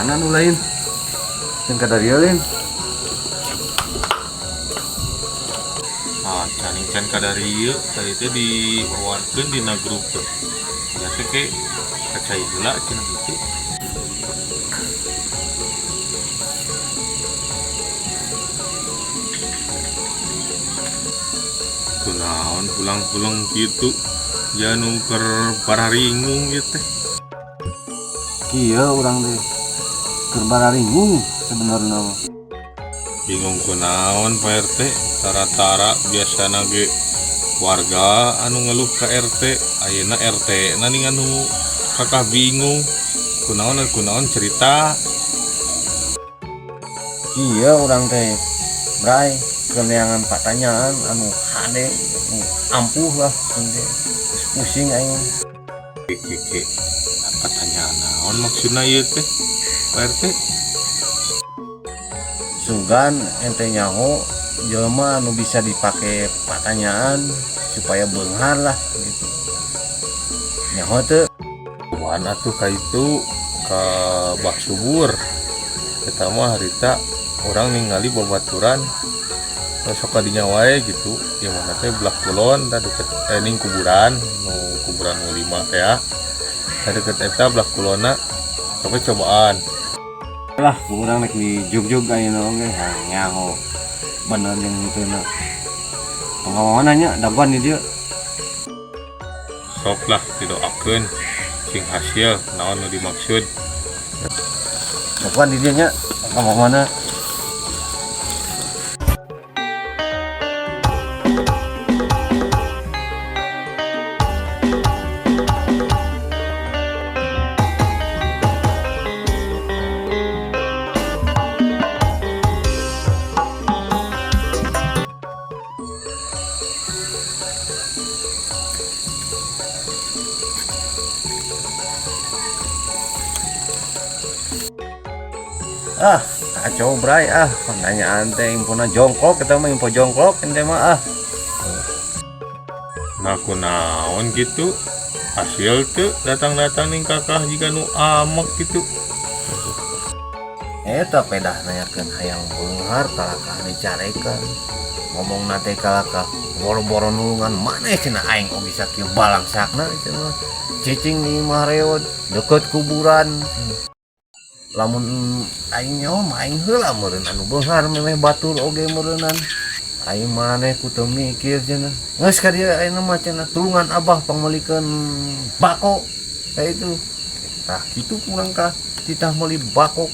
Mana nu lain? Can kadarieu lain. Ah, caning can kadarieu tadi teh diwawankeun dina grup teh. Ya teh ke kacai heula cenah gitu. Kunaon pulang-pulang gitu. Ya nu keur pararingung ieu teh. Kieu urang teh keur bararingung sebenarnya mah. Bingung kunaon, Pak RT? Tara-tara biasana ge warga anu ngeluh ke RT, ayeuna RT na ning anu kakah bingung. Kunaon kunaon, cerita. Kieu urang teh, Bray, keur neangan pertanyaan anu hade, anu ampuh lah teh. Geus pusing aing. Kiki, pertanyaan naon maksudna ieu teh, Pak RT? Sugan ente nyaho jelema anu bisa dipake pertanyaan supaya beunghar lah gitu. Nyaho teu? Kumaha atuh ka itu ka Bah Subur eta mah? Harita urang ningali babaturan sok kadinya wae gitu ya, mana teh belah kulon tah, deket ning kuburan nu kuburan nu lima teh ya. Tah, deket eta belah kulonna tapi cobaan. Lah, urang rek di jugjug ayeuna oge hayang nyaho bener jeung henteu na. Tong ka nya, dagoan di dieu. Sok lah, didoakeun sing hasil naon nu dimaksud. Dagoan di dieu nya, tong ka mana. Ah, kacau, Bray, ah. Pertanyaan teh infona jongkok kita mah, info jongkok ente mah ah. Nah, kunaon gitu, hasil tuh datang-datang ning kakah jiga nu amek gitu? Eta pedah nanyakeun hayang beunghar kalakah dicarekan. Ngomong teh kalakah boro-boro nulungan maneh cenah, aing oge sakieu balangsakna cenah. Cicing di imah reot deket kuburan. Lamun aing nyaho mah aing heula meureun anu beunghar, memeh batur oge meureunan. Aing maneh ku teu mikir cenah. Geus ka dieu ayeuna mah cenah, tulungan abah pangmeulikeun bako. Kayak itu. Tah kitu kurang ka titah meuli bako.